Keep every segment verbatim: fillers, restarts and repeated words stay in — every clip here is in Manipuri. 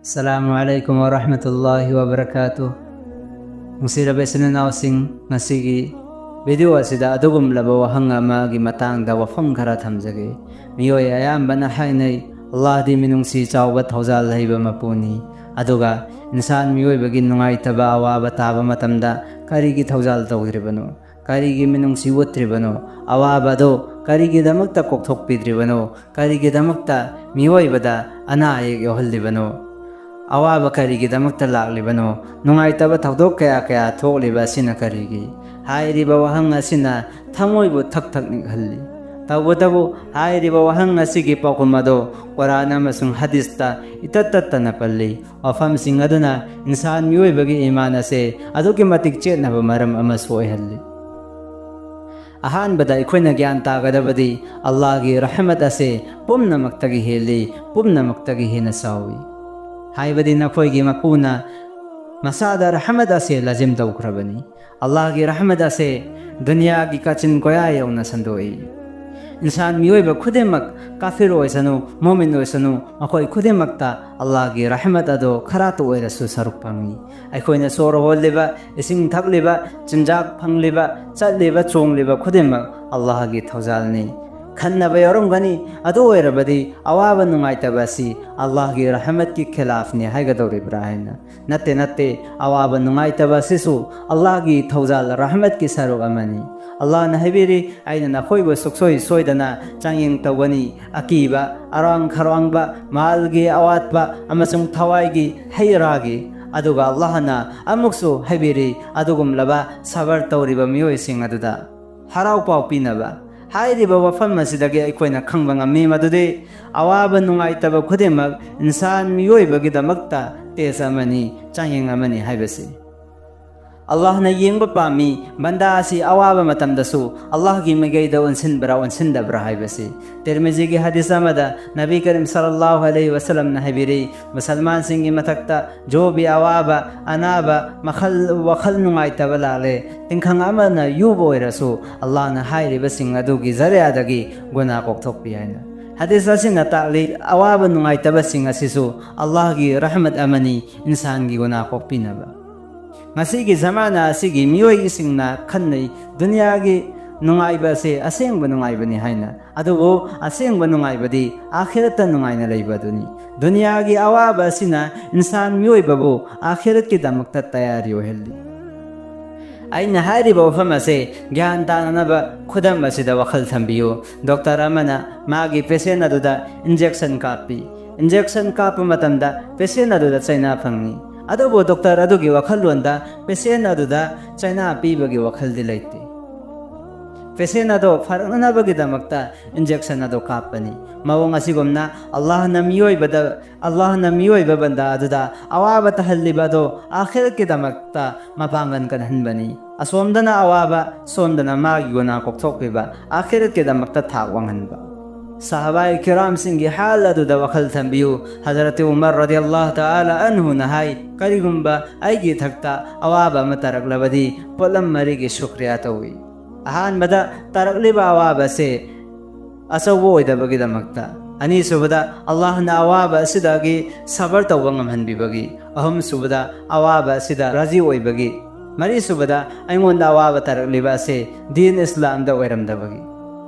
ꯑꯁꯂꯥꯃꯨ ꯑꯂꯥꯏꯀꯨꯝ ꯋꯥꯔꯍꯃꯇꯨꯜꯂꯥꯍꯤ ꯋꯥꯕꯔꯀꯥꯇꯨ꯫ ꯅꯨꯡꯁꯤꯔꯕ ꯏꯆꯤꯟ ꯏꯅꯥꯎꯁꯤꯡ, ꯉꯁꯤꯒꯤ ꯚꯤꯗꯤꯑꯣ ꯑꯁꯤꯗ ꯑꯗꯨꯒꯨꯝꯂꯕ ꯋꯥꯍꯪ ꯑꯃꯒꯤ ꯃꯇꯥꯡꯗ ꯋꯥꯐꯝ ꯈꯔ ꯊꯝꯖꯒꯦ꯫ ꯃꯤꯑꯣꯏ ꯑꯌꯥꯝꯕꯅ ꯍꯥꯏꯅꯩ, "ꯑꯜꯂꯥꯍꯗꯤ ꯃꯤꯅꯨꯡꯁꯤ ꯆꯥꯎꯕ, ꯊꯧꯖꯥꯜ ꯂꯩꯕ ꯃꯄꯨꯅꯤ"꯫ ꯑꯗꯨꯒ ꯏꯟꯁꯥꯟ ꯃꯤꯑꯣꯏꯕꯒꯤ ꯅꯨꯡꯉꯥꯏꯇꯕ, ꯑꯋꯥꯕ ꯇꯥꯕ ꯃꯇꯝꯗ ꯀꯔꯤꯒꯤ ꯊꯧꯖꯥꯜ ꯇꯧꯗ꯭ꯔꯤꯕꯅꯣ? ꯀꯔꯤꯒꯤ ꯃꯤꯅꯨꯡꯁꯤ ꯎꯠꯇ꯭ꯔꯤꯕꯅꯣ? ꯑꯋꯥꯕꯗꯣ ꯀꯔꯤꯒꯤꯗꯃꯛꯇ ꯀꯣꯛꯊꯣꯛꯄꯤꯗ꯭ꯔꯤꯕꯅꯣ? ꯀꯔꯤꯒꯤꯗꯃꯛꯇ ꯃꯤꯑꯣꯏꯕꯗ ꯑꯅꯥ ꯑꯌꯦꯛ ꯌꯧꯍꯜꯂꯤꯕꯅꯣ? ꯑꯋꯥꯕ ꯀꯔꯤꯒꯤꯗꯃꯛꯇ ꯂꯥꯛꯂꯤꯕꯅꯣ? ꯅꯨꯡꯉꯥꯏꯇꯕ ꯊꯧꯗꯣꯛ ꯀꯌꯥ ꯀꯌꯥ ꯊꯣꯛꯂꯤꯕ ꯑꯁꯤꯅ ꯀꯔꯤꯒꯤ? ꯍꯥꯏꯔꯤꯕ ꯋꯥꯍꯪ ꯑꯁꯤꯅ ꯊꯃꯣꯏꯕꯨ ꯊꯛ ꯊꯛ ꯅꯤꯛꯍꯜꯂꯤ꯫ ꯇꯧꯕꯇꯕꯨ, ꯍꯥꯏꯔꯤꯕ ꯋꯥꯍꯪ ꯑꯁꯤꯒꯤ ꯄꯥꯎꯈꯨꯝ ꯑꯗꯣ ꯀꯨꯔꯥꯟ ꯑꯃꯁꯨꯡ ꯍꯗꯤꯁꯇ ꯏꯇꯠ ꯇꯠꯇꯅ ꯄꯜꯂꯤ꯫ ꯋꯥꯐꯝꯁꯤꯡ ꯑꯗꯨꯅ ꯏꯟꯁꯥꯟ ꯃꯤꯑꯣꯏꯕꯒꯤ ꯏꯃꯥꯟ ꯑꯁꯦ ꯑꯗꯨꯛꯀꯤ ꯃꯇꯤꯛ ꯆꯦꯠꯅꯕ ꯃꯔꯝ ꯑꯃꯁꯨ ꯑꯣꯏꯍꯜꯂꯤ꯫ ꯑꯍꯥꯟꯕꯗ ꯑꯩꯈꯣꯏꯅ ꯒ꯭ꯌꯥꯟ ꯇꯥꯒꯗꯕꯗꯤ, ꯑꯜꯂꯥꯍꯒꯤ ꯔꯍꯃꯠ ꯑꯁꯦ ꯄꯨꯝꯅꯃꯛꯇꯒꯤ ꯍꯦꯜꯂꯤ, ꯄꯨꯝꯅꯃꯛꯇꯒꯤ ꯍꯦꯟꯅ ꯆꯥꯎꯏ꯫ ꯍꯥꯏꯕꯗꯤ ꯅꯈꯣꯏꯒꯤ ꯃꯄꯨꯅ ꯃꯁꯥꯗ ꯔꯍꯃꯠ ꯑꯁꯦ ꯂꯥꯖꯤꯝ ꯇꯧꯈ꯭ꯔꯕꯅꯤ꯫ ꯑꯜꯂꯥꯍꯒꯤ ꯔꯍꯃꯠ ꯑꯁꯦ ꯗꯨꯅꯤꯌꯥꯒꯤ ꯀꯥꯆꯤꯟ ꯀꯣꯌꯥ ꯌꯧꯅ ꯁꯟꯗꯣꯛꯏ꯫ ꯏꯟꯁꯥꯟ ꯃꯤꯑꯣꯏꯕ ꯈꯨꯗꯤꯡꯃꯛ, ꯀꯥꯐꯤꯔ ꯑꯣꯏꯁꯅꯨ, ꯃꯣꯃꯤꯟ ꯑꯣꯏꯁꯅꯨ, ꯃꯈꯣꯏ ꯈꯨꯗꯤꯡꯃꯛꯇ ꯑꯜꯂꯥꯍꯒꯤ ꯔꯍꯃꯠ ꯑꯗꯣ ꯈꯔꯇ ꯑꯣꯏꯔꯁꯨ ꯁꯔꯨꯛ ꯐꯪꯏ꯫ ꯑꯩꯈꯣꯏꯅ ꯁꯣꯔ ꯍꯣꯜꯂꯤꯕ, ꯏꯁꯤꯡ ꯊꯛꯂꯤꯕ, ꯆꯤꯟꯖꯥꯛ ꯐꯪꯂꯤꯕ, ꯆꯠꯂꯤꯕ, ꯆꯣꯡꯂꯤꯕ ꯈꯨꯗꯤꯡꯃꯛ ꯑꯜꯂꯥꯍꯒꯤ ꯊꯧꯖꯥꯜꯅꯤ꯫ ꯈꯟꯅꯕ ꯌꯥꯎꯔꯝꯒꯅꯤ, ꯑꯗꯨ ꯑꯣꯏꯔꯕꯗꯤ ꯑꯋꯥꯕ ꯅꯨꯡꯉꯥꯏꯇꯕ ꯑꯁꯤ ꯑꯜꯂꯥꯍꯒꯤ ꯔꯍꯃꯠꯀꯤ ꯈꯤꯂꯥꯐꯅꯤ ꯍꯥꯏꯒꯗꯧꯔꯤꯕ꯭ꯔꯥ ꯍꯥꯏꯅ꯫ ꯅꯠꯇꯦ, ꯅꯠꯇꯦ, ꯑꯋꯥꯕ ꯅꯨꯡꯉꯥꯏꯇꯕ ꯑꯁꯤꯁꯨ ꯑꯜꯂꯥꯍꯒꯤ ꯊꯧꯖꯥꯜ ꯔꯍꯃꯠꯀꯤ ꯁꯔꯨꯛ ꯑꯃꯅꯤ꯫ ꯑꯜꯂꯥꯍꯅ ꯍꯥꯏꯕꯤꯔꯤ, "ꯑꯩꯅ ꯅꯈꯣꯏꯕꯨ ꯁꯨꯛꯁꯣꯏ ꯁꯣꯏꯗꯅ ꯆꯥꯡꯌꯦꯡ ꯇꯧꯒꯅꯤ, ꯑꯀꯤꯕ, ꯑꯔꯥꯡ ꯈꯔꯥꯡꯕ, ꯃꯥꯜꯒꯤ ꯑꯋꯥꯠꯄ ꯑꯃꯁꯨꯡ ꯊꯋꯥꯏꯒꯤ ꯍꯩ ꯔꯥꯒꯤ"꯫ ꯑꯗꯨꯒ ꯑꯜꯂꯥꯍꯅ ꯑꯃꯨꯛꯁꯨ ꯍꯥꯏꯕꯤꯔꯤ, ꯑꯗꯨꯒꯨꯝꯂꯕ ꯁꯕꯔ ꯇꯧꯔꯤꯕ ꯃꯤꯑꯣꯏꯁꯤꯡ ꯑꯗꯨꯗ ꯍꯔꯥꯎ ꯄꯥꯎ ꯄꯤꯅꯕ꯫ ꯍꯥꯏꯔꯤꯕ ꯋꯥꯐꯝ ꯑꯁꯤꯗꯒꯤ ꯑꯩꯈꯣꯏꯅ ꯈꯪꯕ ꯉꯝꯃꯤ ꯃꯗꯨꯗꯤ ꯑꯋꯥꯕ ꯅꯨꯡꯉꯥꯏꯇꯕ ꯈꯨꯗꯤꯡꯃꯛ ꯏꯟꯁꯥꯟ ꯃꯤꯑꯣꯏꯕꯒꯤꯗꯃꯛꯇ ꯇꯦꯁ ꯑꯃꯅꯤ, ꯆꯥꯡꯌꯦꯡ ꯑꯃꯅꯤ ꯍꯥꯏꯕꯁꯤ꯫ ꯑꯜꯂꯥꯍꯅ ꯌꯦꯡꯕ ꯄꯥꯝꯃꯤ, ꯕꯟꯗꯥ ꯑꯁꯤ ꯑꯋꯥꯕ ꯃꯇꯝꯗꯁꯨ ꯑꯜꯂꯥꯍꯒꯤ ꯃꯥꯏꯀꯩꯗ ꯑꯣꯟꯁꯤꯟꯕ꯭ꯔꯥ, ꯑꯣꯟꯁꯤꯟꯗꯕ꯭ꯔꯥ ꯍꯥꯏꯕꯁꯤ꯫ ꯇꯤꯔꯃꯤꯖꯤꯒꯤ ꯍꯗꯤꯁ ꯑꯃꯗ ꯅꯕꯤ ꯀꯔꯤꯝ ꯁꯜꯂꯜꯂꯥꯍꯨ ꯑꯂꯩꯍꯤ ꯋꯁꯜꯂꯝꯅ ꯍꯥꯏꯕꯤꯔꯤ, ꯃꯨꯁꯜꯃꯥꯟꯁꯤꯡꯒꯤ ꯃꯊꯛꯇ ꯖꯣ ꯚꯤ ꯑꯋꯥꯕ, ꯑꯅꯥꯕ, ꯃꯈꯜ, ꯋꯥꯈꯜ ꯅꯨꯡꯉꯥꯏꯇꯕ ꯂꯥꯛꯂꯦ, ꯇꯤꯡꯈꯪ ꯑꯃꯅ ꯌꯨꯕ ꯑꯣꯏꯔꯁꯨ, ꯑꯜꯂꯥꯍꯅ ꯍꯥꯏꯔꯤꯕꯁꯤꯡ ꯑꯗꯨꯒꯤ ꯖꯔꯤꯌꯥꯗꯒꯤ ꯒꯨꯅꯥ ꯀꯣꯛꯊꯣꯛꯄꯤ ꯍꯥꯏꯅ꯫ ꯍꯗꯤꯁ ꯑꯁꯤꯅ ꯇꯥꯛꯂꯤ, ꯑꯋꯥꯕ ꯅꯨꯡꯉꯥꯏꯇꯕꯁꯤꯡ ꯑꯁꯤꯁꯨ ꯑꯜꯂꯥꯍꯒꯤ ꯔꯍꯃꯠ ꯑꯃꯅꯤ, ꯏꯟꯁꯥꯟꯒꯤ ꯒꯨꯅꯥ ꯀꯣꯛꯄꯤꯅꯕ꯫ ꯉꯁꯤꯒꯤ ꯖꯃꯥꯅꯥ ꯑꯁꯤꯒꯤ ꯃꯤꯑꯣꯏꯁꯤꯡꯅ ꯈꯟꯅꯩ, ꯗꯨꯅꯤꯌꯥꯒꯤ ꯅꯨꯡꯉꯥꯏꯕ ꯑꯁꯤ ꯑꯁꯦꯡꯕ ꯅꯨꯡꯉꯥꯏꯕꯅꯤ ꯍꯥꯏꯅ꯫ ꯑꯗꯨꯕꯨ ꯑꯁꯦꯡꯕ ꯅꯨꯡꯉꯥꯏꯕꯗꯤ ꯑꯥꯈꯤꯔꯠꯇ ꯅꯨꯡꯉꯥꯏꯅ ꯂꯩꯕ ꯑꯗꯨꯅꯤ꯫ ꯗꯨꯅꯤꯌꯥꯒꯤ ꯑꯋꯥꯕ ꯑꯁꯤꯅ ꯏꯟꯁꯥꯟ ꯃꯤꯑꯣꯏꯕꯕꯨ ꯑꯥꯈꯤꯔꯠꯀꯤꯗꯃꯛꯇ ꯇꯌꯥꯔꯤ ꯑꯣꯏꯍꯜꯂꯤ꯫ ꯑꯩꯅ ꯍꯥꯏꯔꯤꯕ ꯋꯥꯐꯝ ꯑꯁꯦ ꯒ꯭ꯌꯥꯟ ꯇꯥꯅꯅꯕ ꯈꯨꯗꯝ ꯑꯁꯤꯗ ꯋꯥꯈꯜ ꯊꯝꯕꯤꯌꯨ꯫ ꯗꯣꯛꯇꯔ ꯑꯃꯅ ꯃꯥꯒꯤ ꯄꯦꯁꯦꯟ ꯑꯗꯨꯗ ꯏꯟꯖꯦꯛꯁꯟ ꯀꯥꯞꯄꯤ꯫ ꯏꯟꯖꯦꯛꯁꯟ ꯀꯥꯞꯄ ꯃꯇꯝꯗ ꯄꯦꯁꯦꯟ ꯑꯗꯨꯗ ꯆꯩꯅꯥ ꯐꯪꯏ꯫ ꯑꯗꯨꯕꯨ ꯗꯣꯛꯇꯔ ꯑꯗꯨꯒꯤ ꯋꯥꯈꯜꯂꯣꯟꯗ ꯄꯦꯁꯦꯟ ꯑꯗꯨꯗ ꯆꯩꯅꯥ ꯄꯤꯕꯒꯤ ꯋꯥꯈꯜꯗꯤ ꯂꯩꯇꯦ꯫ ꯄꯦꯁꯦꯟ ꯑꯗꯣ ꯐꯔꯛꯅꯅꯕꯒꯤꯗꯃꯛꯇ ꯏꯟꯖꯦꯛꯁꯟ ꯑꯗꯣ ꯀꯥꯞꯄꯅꯤ꯫ ꯃꯑꯣꯡ ꯑꯁꯤꯒꯨꯝꯅ ꯑꯜꯂꯥꯍꯅ ꯃꯤꯑꯣꯏꯕꯗ, ꯑꯜꯂꯥꯍꯅ ꯃꯤꯑꯣꯏꯕ ꯕꯟꯗꯥ ꯑꯗꯨꯗ ꯑꯋꯥꯕ ꯇꯥꯍꯜꯂꯤꯕ ꯑꯗꯣ ꯑꯥꯈꯤꯔꯠꯀꯤꯗꯃꯛꯇ ꯃꯄꯥꯡꯒꯜ ꯀꯟꯍꯟꯕꯅꯤ꯫ ꯑꯁꯣꯝꯗꯅ ꯑꯋꯥꯕ, ꯁꯣꯝꯗꯅ ꯃꯥꯒꯤ ꯒꯨꯅꯥ ꯀꯣꯛꯊꯣꯛꯄꯤꯕ, ꯑꯥꯈꯤꯔꯠꯀꯤꯗꯃꯛꯇ ꯊꯥꯛ ꯋꯥꯡꯍꯟꯕ꯫ ꯁꯍꯥꯕꯥꯏ ꯀꯤꯔꯥꯝꯁꯤꯡꯒꯤ ꯍꯥꯜ ꯑꯗꯨꯗ ꯋꯥꯈꯜ ꯊꯝꯕꯤꯌꯨ꯫ ꯍꯖꯔꯠ ꯎꯃꯔ ꯔꯗꯤꯌꯜꯂꯥꯍꯨ ꯇꯥꯂꯥ ꯑꯟꯍꯨꯅ ꯍꯥꯏ, "ꯀꯔꯤꯒꯨꯝꯕ ꯑꯩꯒꯤ ꯏꯊꯛꯇ ꯑꯋꯥꯕ ꯑꯃ ꯇꯥꯔꯛꯂꯕꯗꯤ ꯄꯣꯠꯂꯝ ꯃꯔꯤꯒꯤ ꯁꯨꯀ꯭ꯔꯤꯌꯥ ꯇꯧꯏ꯫" ꯑꯍꯥꯟꯕꯗ ꯇꯥꯔꯛꯂꯤꯕ ꯑꯋꯥꯕ ꯑꯁꯦ ꯑꯆꯧꯕ ꯑꯣꯏꯗꯕꯒꯤꯗꯃꯛꯇ, ꯑꯅꯤꯁꯨꯕꯗ ꯑꯜꯂꯥꯍꯅ ꯑꯋꯥꯕ ꯑꯁꯤꯗꯒꯤ ꯁꯕꯔ ꯇꯧꯕ ꯉꯝꯍꯟꯕꯤꯕꯒꯤ, ꯑꯍꯨꯝꯁꯨꯕꯗ ꯑꯋꯥꯕ ꯑꯁꯤꯗ ꯔꯥꯖꯤ ꯑꯣꯏꯕꯒꯤ, ꯃꯔꯤꯁꯨꯕꯗ ꯑꯩꯉꯣꯟꯗ ꯑꯋꯥꯕ ꯇꯥꯔꯛꯂꯤꯕ ꯑꯁꯤ ꯗꯤꯟ ꯏꯁꯂꯥꯝꯗ ꯑꯣꯏꯔꯝꯗꯕꯒꯤ꯫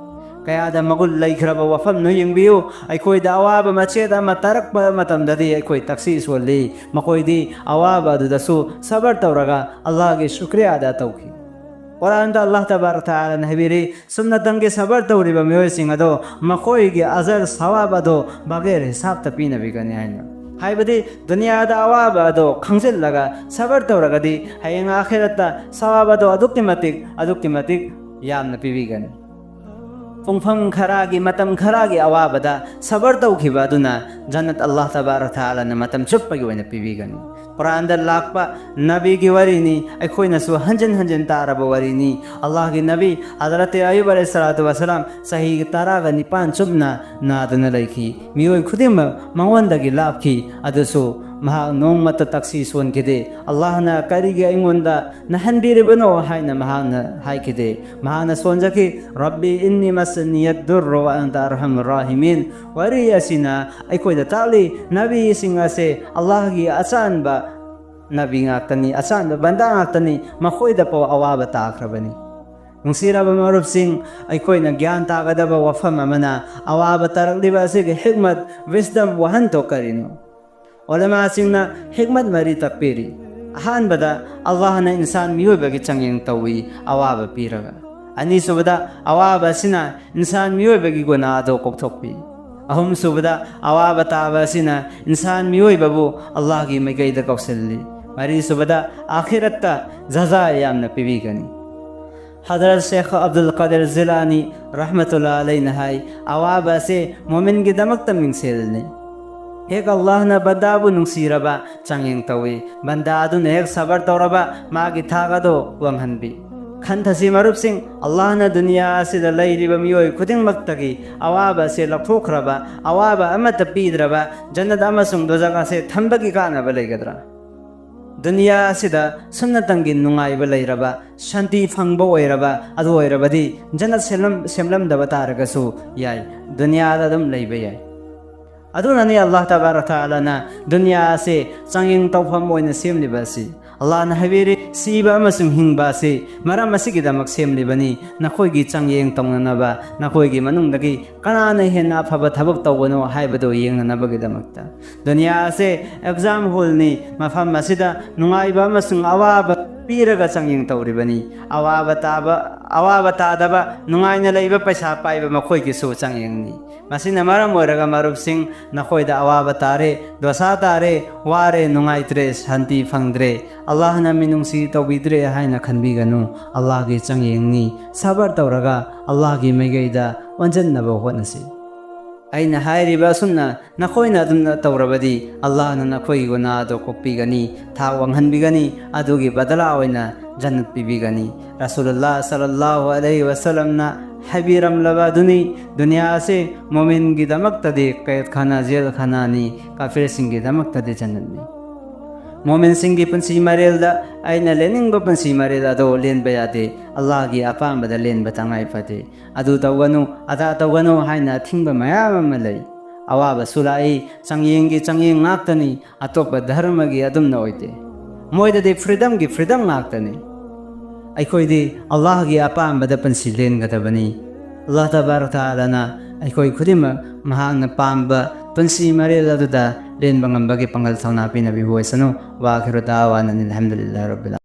ꯀꯌꯥꯗ ꯃꯒꯨꯟ ꯂꯩꯈ꯭ꯔꯕ ꯋꯥꯐꯝꯅꯣ ꯌꯦꯡꯕꯤꯌꯨ꯫ ꯑꯩꯈꯣꯏꯗ ꯑꯋꯥꯕ ꯃꯆꯦꯠ ꯑꯃ ꯇꯥꯔꯛꯄ ꯃꯇꯝꯗꯗꯤ ꯑꯩꯈꯣꯏ ꯇꯛꯁꯤ ꯁꯣꯜꯂꯤ꯫ ꯃꯈꯣꯏꯗꯤ ꯑꯋꯥꯕ ꯑꯗꯨꯗꯁꯨ ꯁꯕꯔ ꯇꯧꯔꯒ ꯑꯜꯂꯥꯍꯒꯤ ꯁꯨꯀ꯭ꯔꯤꯌꯥ ꯑꯗꯥ ꯇꯧꯈꯤ꯫ ꯀꯨꯔꯥꯟꯗ ꯑꯜꯂꯥꯍ ꯇꯕꯥꯔꯛ ꯇꯥꯂꯥꯅ ꯍꯥꯏꯕꯤꯔꯤ, ꯁꯨꯝꯅꯇꯪꯒꯤ ꯁꯕꯔ ꯇꯧꯔꯤꯕ ꯃꯤꯑꯣꯏꯁꯤꯡ ꯑꯗꯣ ꯃꯈꯣꯏꯒꯤ ꯑꯖꯔ ꯁꯋꯥꯕ ꯑꯗꯣ ꯕꯒꯦꯔ ꯍꯤꯁꯥꯕꯇ ꯄꯤꯅꯕꯤꯒꯅꯤ ꯍꯥꯏꯅ꯫ ꯍꯥꯏꯕꯗꯤ ꯗꯨꯅꯤꯌꯥꯗ ꯑꯋꯥꯕ ꯑꯗꯣ ꯈꯪꯖꯤꯜꯂꯒ ꯁꯕꯔ ꯇꯧꯔꯒꯗꯤ ꯍꯌꯦꯡ ꯑꯥꯈꯤꯔꯠꯇ ꯁꯋꯥꯕ ꯑꯗꯣ ꯑꯗꯨꯛꯀꯤ ꯃꯇꯤꯛ, ꯑꯗꯨꯛꯀꯤ ꯃꯇꯤꯛ ꯌꯥꯝꯅ ꯄꯤꯕꯤꯒꯅꯤ꯫ ꯄꯨꯡꯐꯝ ꯈꯔꯒꯤ, ꯃꯇꯝ ꯈꯔꯒꯤ ꯑꯋꯥꯕꯗ ꯁꯕꯔ ꯇꯧꯈꯤꯕ ꯑꯗꯨꯅ ꯖꯟꯅꯠ ꯑꯜꯂꯥꯍ ꯇꯕꯥꯔꯛ ꯇꯥꯂꯥꯅ ꯃꯇꯝ ꯆꯨꯞꯄꯒꯤ ꯑꯣꯏꯅ ꯄꯤꯕꯤꯒꯅꯤ꯫ ꯀꯨꯔꯥꯟꯗ ꯂꯥꯛꯄ ꯅꯕꯤꯒꯤ ꯋꯥꯔꯤꯅꯤ, ꯑꯩꯈꯣꯏꯅꯁꯨ ꯍꯟꯖꯤꯟ ꯍꯟꯖꯤꯟ ꯇꯥꯔꯕ ꯋꯥꯔꯤꯅꯤ꯫ ꯑꯜꯂꯥꯍꯒꯤ ꯅꯕꯤ ꯍꯖꯔꯠ ꯑꯌꯨꯕ ꯑꯂꯩꯍꯤ ꯁꯂꯥꯇꯨ ꯋꯁꯁꯂꯥꯝ ꯆꯍꯤ ꯇꯔꯥꯒ ꯅꯤꯄꯥꯟ ꯆꯨꯞꯅ ꯅꯥꯗꯨꯅ ꯂꯩꯈꯤ꯫ ꯃꯤꯑꯣꯏ ꯈꯨꯗꯤꯡꯃꯛ ꯃꯉꯣꯟꯗꯒꯤ ꯂꯥꯞꯈꯤ, ꯑꯗꯨꯁꯨ ꯃꯍꯥꯛ ꯅꯣꯡꯃꯇ ꯇꯛꯁꯤ ꯁꯣꯟꯈꯤꯗꯦ꯫ ꯑꯜꯂꯥꯍꯅ "ꯀꯔꯤꯒꯤ ꯑꯩꯉꯣꯟꯗ ꯅꯥꯍꯟꯕꯤꯔꯤꯕꯅꯣ?" ꯍꯥꯏꯅ ꯃꯍꯥꯛꯅ ꯍꯥꯏꯈꯤꯗꯦ꯫ ꯃꯍꯥꯛꯅ ꯁꯣꯟꯖꯈꯤ, "ꯔꯕꯤ ꯏꯟꯅꯤ ꯃꯁꯅꯤꯌꯠ ꯗꯨꯔꯔ ꯋꯥ ꯑꯟꯇ ꯑꯔꯍꯝ ꯔꯥꯍꯤꯃꯤꯟ"꯫ ꯋꯥꯔꯤ ꯑꯁꯤꯅ ꯑꯩꯈꯣꯏꯗ ꯇꯥꯛꯂꯤ, ꯅꯕꯤꯁꯤꯡ ꯑꯁꯦ ꯑꯜꯂꯥꯍꯒꯤ ꯑꯆꯥꯟꯕ ꯅꯕꯤ ꯉꯥꯛꯇꯅꯤ, ꯑꯆꯥꯟꯕ ꯕꯟꯗꯥ ꯉꯥꯛꯇꯅꯤ, ꯃꯈꯣꯏꯗ ꯐꯥꯎ ꯑꯋꯥꯕ ꯇꯥꯈ꯭ꯔꯕꯅꯤ꯫ ꯅꯨꯡꯁꯤꯔꯕ ꯃꯔꯨꯞꯁꯤꯡ, ꯑꯩꯈꯣꯏꯅ ꯒ꯭ꯌꯥꯟ ꯇꯥꯒꯗꯕ ꯋꯥꯐꯝ ꯑꯃꯅ, ꯑꯋꯥꯕ ꯇꯥꯔꯛꯂꯤꯕ ꯑꯁꯤꯒꯤ ꯍꯤꯛꯃꯠ, wisdom, ꯋꯥꯍꯟꯊꯣꯛ ꯀꯔꯤꯅꯣ? ꯎꯂꯃꯥꯁꯤꯡꯅ ꯍꯤꯛꯃꯠ ꯃꯔꯤ ꯇꯥꯛꯄꯤꯔꯤ꯫ ꯑꯍꯥꯟꯕꯗ, ꯑꯜꯂꯥꯍꯅ ꯏꯟꯁꯥꯟ ꯃꯤꯑꯣꯏꯕꯒꯤ ꯆꯥꯡꯌꯦꯡ ꯇꯧꯏ, ꯑꯋꯥꯕ ꯄꯤꯔꯒ꯫ ꯑꯅꯤꯁꯨꯕꯗ, ꯑꯋꯥꯕ ꯑꯁꯤꯅ ꯏꯟꯁꯥꯟ ꯃꯤꯑꯣꯏꯕꯒꯤ ꯒꯨꯅꯥ ꯑꯗꯨ ꯀꯣꯛꯊꯣꯛꯄꯤ꯫ ꯑꯍꯨꯝꯁꯨꯕꯗ, ꯑꯋꯥꯕ ꯇꯥꯕ ꯑꯁꯤꯅ ꯏꯟꯁꯥꯟ ꯃꯤꯑꯣꯏꯕꯕꯨ ꯑꯜꯂꯥꯍꯒꯤ ꯃꯥꯏꯀꯩꯗ ꯀꯧꯁꯤꯜꯂꯤ꯫ ꯃꯔꯤꯁꯨꯕꯗ, ꯑꯥꯈꯤꯔꯠꯇ ꯖꯖꯥ ꯌꯥꯝꯅ ꯄꯤꯕꯤꯒꯅꯤ꯫ ꯍꯗꯔꯠ ꯁꯦꯈ ꯑꯕꯗꯨꯜ ꯀꯥꯗꯤꯔ ꯖꯤꯂꯥꯅꯤ ꯔꯍꯃꯇꯨꯜꯂꯥ ꯑꯂꯩꯅ ꯍꯥꯏ, "ꯑꯋꯥꯕ ꯑꯁꯤ ꯃꯣꯃꯤꯟꯒꯤꯗꯃꯛꯇ ꯃꯤꯡꯁꯦꯜꯅꯤ꯫ ꯍꯦꯛ ꯑꯜꯂꯥꯍꯅ ꯕꯟꯗꯥꯕꯨ ꯅꯨꯡꯁꯤꯔꯕ ꯆꯥꯡꯌꯦꯡ ꯇꯧꯏ꯫ ꯕꯟꯗꯥ ꯑꯗꯨꯅ ꯍꯦꯛ ꯁꯕꯔ ꯇꯧꯔꯕ, ꯃꯥꯒꯤ ꯊꯥꯛ ꯑꯗꯨ ꯋꯥꯡꯍꯟꯕꯤ"꯫ ꯈꯟꯊꯁꯤ ꯃꯔꯨꯞꯁꯤꯡ, ꯑꯜꯂꯥꯍꯅ ꯗꯨꯅꯤꯌꯥ ꯑꯁꯤꯗ ꯂꯩꯔꯤꯕ ꯃꯤꯑꯣꯏ ꯈꯨꯗꯤꯡꯃꯛꯇꯒꯤ ꯑꯋꯥꯕ ꯑꯁꯤ ꯂꯧꯊꯣꯛꯈ꯭ꯔꯕ, ꯑꯋꯥꯕ ꯑꯃꯠꯇ ꯄꯤꯗ꯭ꯔꯕ ꯖꯟꯅꯠ ꯑꯃꯁꯨꯡ ꯗꯣꯖꯈ ꯑꯁꯤ ꯊꯝꯕꯒꯤ ꯀꯥꯟꯅꯕ ꯂꯩꯒꯗ꯭ꯔꯥ? ꯗꯨꯅꯤꯌꯥ ꯑꯁꯤꯗ ꯁꯨꯞꯅꯇꯪꯒꯤ ꯅꯨꯡꯉꯥꯏꯕ ꯂꯩꯔꯕ, ꯁꯥꯟꯇꯤ ꯐꯪꯕ ꯑꯣꯏꯔꯕ, ꯑꯗꯨ ꯑꯣꯏꯔꯕꯗꯤ ꯖꯟꯅꯠ ꯁꯦꯝꯂꯝ-, ꯁꯦꯝꯂꯝꯗꯕ ꯇꯥꯔꯒꯁꯨ ꯌꯥꯏ, ꯗꯨꯅꯤꯌꯥꯗ ꯑꯗꯨꯝ ꯂꯩꯕ ꯌꯥꯏ꯫ ꯑꯗꯨꯅꯅꯤ ꯑꯜꯂꯥꯍ ꯇꯕꯥꯔꯛ ꯇꯥꯂꯥꯅ ꯗꯨꯅꯤꯌꯥ ꯑꯁꯤ ꯆꯥꯡꯌꯦꯡ ꯇꯧꯐꯝ ꯑꯣꯏꯅ ꯁꯦꯝꯂꯤꯕ ꯑꯁꯤ꯫ ꯑꯜꯂꯥꯍꯅ ꯍꯥꯏꯕꯤꯔꯤ, "ꯁꯤꯕ ꯑꯃꯁꯨꯡ ꯍꯤꯡꯕ ꯑꯁꯤ ꯃꯔꯝ ꯑꯁꯤꯒꯤꯗꯃꯛ ꯁꯦꯝꯂꯤꯕꯅꯤ, ꯅꯈꯣꯏꯒꯤ ꯆꯥꯡꯌꯦꯡ ꯇꯧꯅꯅꯕ, ꯅꯈꯣꯏꯒꯤ ꯃꯅꯨꯡꯗꯒꯤ ꯀꯅꯥꯅ ꯍꯦꯟꯅ ꯑꯐꯕ ꯊꯕꯛ ꯇꯧꯕꯅꯣ ꯍꯥꯏꯕꯗꯨ ꯌꯦꯡꯅꯅꯕꯒꯤꯗꯃꯛꯇ"꯫ ꯗꯨꯅꯤꯌꯥ ꯑꯁꯤ exam hall ꯅꯤ, ꯃꯐꯝ ꯑꯁꯤꯗ ꯅꯨꯡꯉꯥꯏꯕ ꯑꯃꯁꯨꯡ ꯑꯋꯥꯕ ꯄꯤꯔꯒ ꯆꯥꯡꯌꯦꯡ ꯇꯧꯔꯤꯕꯅꯤ꯫ ꯑꯋꯥꯕ ꯇꯥꯕ, ꯑꯋꯥꯕ ꯇꯥꯗꯕ, ꯅꯨꯡꯉꯥꯏꯅ ꯂꯩꯕ ꯄꯩꯁꯥ ꯄꯥꯏꯕ ꯃꯈꯣꯏꯒꯤꯁꯨ ꯆꯥꯡꯌꯦꯡꯅꯤ꯫ ꯃꯁꯤꯅ ꯃꯔꯝ ꯑꯣꯏꯔꯒ ꯃꯔꯨꯞꯁꯤꯡ, ꯅꯈꯣꯏꯗ ꯑꯋꯥꯕ ꯇꯥꯔꯦ, ꯗꯣꯁꯥ ꯇꯥꯔꯦ, ꯋꯥꯔꯦ, ꯅꯨꯡꯉꯥꯏꯇ꯭ꯔꯦ, ꯁꯥꯟꯇꯤ ꯐꯪꯗ꯭ꯔꯦ, ꯑꯜꯂꯥꯍꯅ ꯃꯤꯅꯨꯡꯁꯤ ꯇꯧꯕꯤꯗ꯭ꯔꯦ ꯍꯥꯏꯅ ꯈꯟꯕꯤꯒꯅꯨ꯫ ꯑꯜꯂꯥꯍꯒꯤ ꯆꯥꯡꯌꯦꯡꯅꯤ꯫ ꯁꯕꯔ ꯇꯧꯔꯒ ꯑꯜꯂꯥꯍꯒꯤ ꯃꯥꯏꯀꯩꯗ ꯑꯣꯟꯁꯤꯟꯅꯕ ꯍꯣꯠꯅꯁꯤ꯫ ꯑꯩꯅ ꯍꯥꯏꯔꯤꯕ ꯑꯁꯨꯝꯅ ꯅꯈꯣꯏꯅ ꯑꯗꯨꯝꯅ ꯇꯧꯔꯕꯗꯤ, ꯑꯜꯂꯥꯍꯅ ꯅꯈꯣꯏꯒꯤ ꯒꯨꯅꯥ ꯑꯗꯨ ꯀꯣꯛꯄꯤꯒꯅꯤ, ꯊꯥꯛ ꯋꯥꯡꯍꯟꯕꯤꯒꯅꯤ, ꯑꯗꯨꯒꯤ ꯕꯗꯂꯥ ꯑꯣꯏꯅ ꯖꯟꯅꯠ ꯄꯤꯕꯤꯒꯅꯤ꯫ ꯔꯁꯨꯂꯨꯜꯂꯥꯍ ꯁꯜꯂꯜꯂꯥꯍꯨ ꯑꯂꯩꯍꯤ ꯋꯁꯜꯂꯝꯅ ꯍꯥꯏꯕꯤꯔꯝꯂꯕ ꯑꯗꯨꯅꯤ, ꯗꯨꯅꯤꯌꯥ ꯑꯁꯤ ꯃꯣꯃꯤꯟꯒꯤꯗꯃꯛꯇꯗꯤ ꯀꯌꯦꯠꯈꯥꯅ, ꯖꯦꯜꯈꯥꯅꯥꯅꯤ, ꯀꯥꯐꯤꯔꯁꯤꯡꯒꯤꯗꯃꯛꯇꯗꯤ ꯖꯟꯅꯠꯅꯤ꯫ ꯃꯣꯃꯤꯟꯁꯤꯡꯒꯤ ꯄꯨꯟꯁꯤ ꯃꯔꯦꯜꯗ ꯑꯩꯅ ꯂꯦꯟꯅꯤꯡꯕ ꯄꯨꯟꯁꯤ ꯃꯔꯦꯜ ꯑꯗꯣ ꯂꯦꯟꯕ ꯌꯥꯗꯦ꯫ ꯑꯜꯂꯥꯍꯒꯤ ꯑꯄꯥꯝꯕꯗ ꯂꯦꯟꯕ ꯇꯉꯥꯏ ꯐꯗꯦ꯫ ꯑꯗꯨ ꯇꯧꯒꯅꯨ, ꯑꯗꯥ ꯇꯧꯒꯅꯨ ꯍꯥꯏꯅ ꯑꯊꯤꯡꯕ ꯃꯌꯥꯝ ꯑꯃ ꯂꯩ꯫ ꯑꯋꯥꯕꯁꯨ ꯂꯥꯛꯏ, ꯆꯥꯡꯌꯦꯡꯒꯤ ꯆꯥꯡꯌꯦꯡ ꯉꯥꯛꯇꯅꯤ, ꯑꯇꯣꯞꯄ ꯙꯔꯃꯒꯤ ꯑꯗꯨꯝꯅ ꯑꯣꯏꯗꯦ꯫ ꯃꯣꯏꯗꯗꯤ ꯐ꯭ꯔꯤꯗꯝꯒꯤ ꯐ꯭ꯔꯤꯗꯝ ꯉꯥꯛꯇꯅꯤ꯫ ꯑꯩꯈꯣꯏꯗꯤ ꯑꯜꯂꯥꯍꯒꯤ ꯑꯄꯥꯝꯕꯗ ꯄꯨꯟꯁꯤ ꯂꯦꯟꯒꯗꯕꯅꯤ꯫ ꯑꯜꯂꯥꯍ ꯇꯕꯥꯔꯛ ꯇꯥꯂꯥꯅ ꯑꯩꯈꯣꯏ ꯈꯨꯗꯤꯡꯃꯛ ꯃꯍꯥꯛꯅ ꯄꯥꯝꯕ ꯄꯨꯟꯁꯤ ꯃꯔꯦꯜ ꯑꯗꯨꯗ ꯂꯦꯟꯕ ꯉꯝꯕꯒꯤ ꯄꯥꯡꯒꯜ ꯊꯧꯅꯥ ꯄꯤꯅꯕꯤꯕ ꯑꯣꯏꯁꯅꯨ꯫ ꯋꯥꯈꯤꯔꯨ ꯗꯥꯋꯥꯅ ꯑꯜꯍꯝꯗꯨꯂꯤꯜꯂꯥꯍ ꯔꯕꯤꯜ